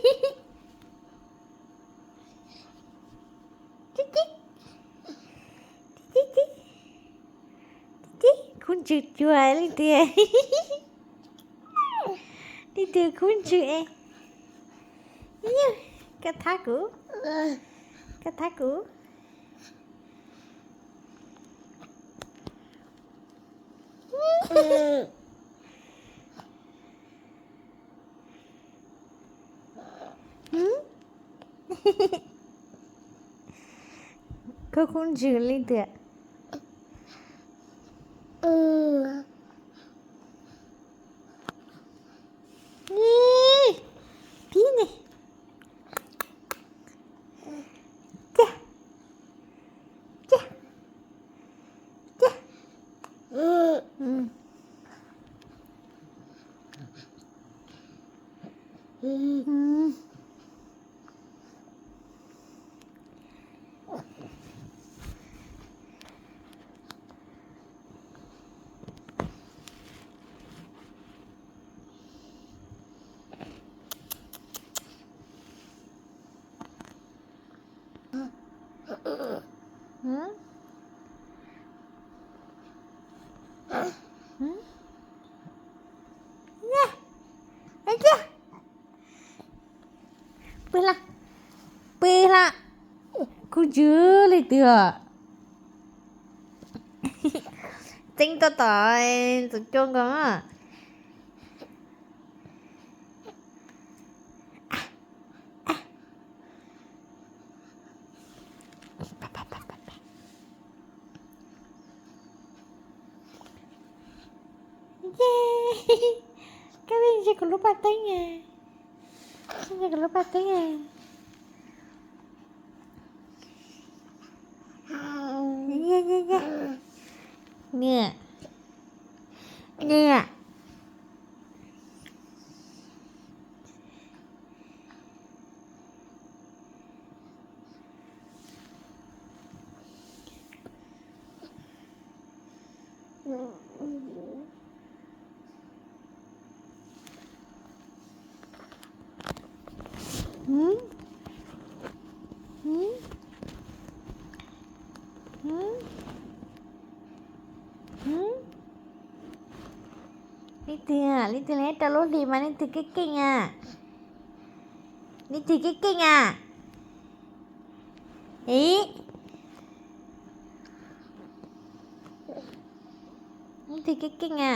Tib tib, tib tib, tib tib, khub ntswg cuag leej twg, leej twg khub ntswg es. Koj thab kuv, koj thab kuv. Khub khub ntswg leej twg? Pib ne. Tiag, tiag, tiag. Pw hla, pw hla. Khub ntswg leej twg os? Txeeb tuaj tom ntxoov cua nkaus. Koj pheej ntsia kuv lub paj teeb, ntsia kuv lub paj teeb. Niam, niam. Leej twg, leej twg rau lub hlis mas leej twg keej keej a? Leej twg keej keej a? Ib, leej twg keej keej a?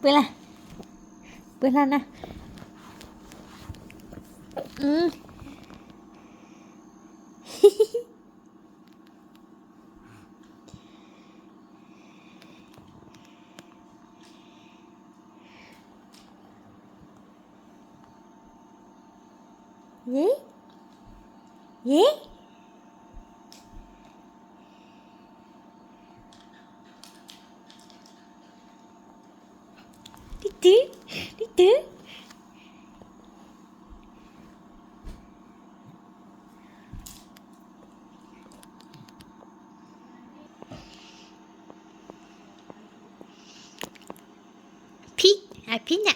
Pw hla, pw hla na. Yeb, yeb. Leej twg, leej twg? Phib, phib na.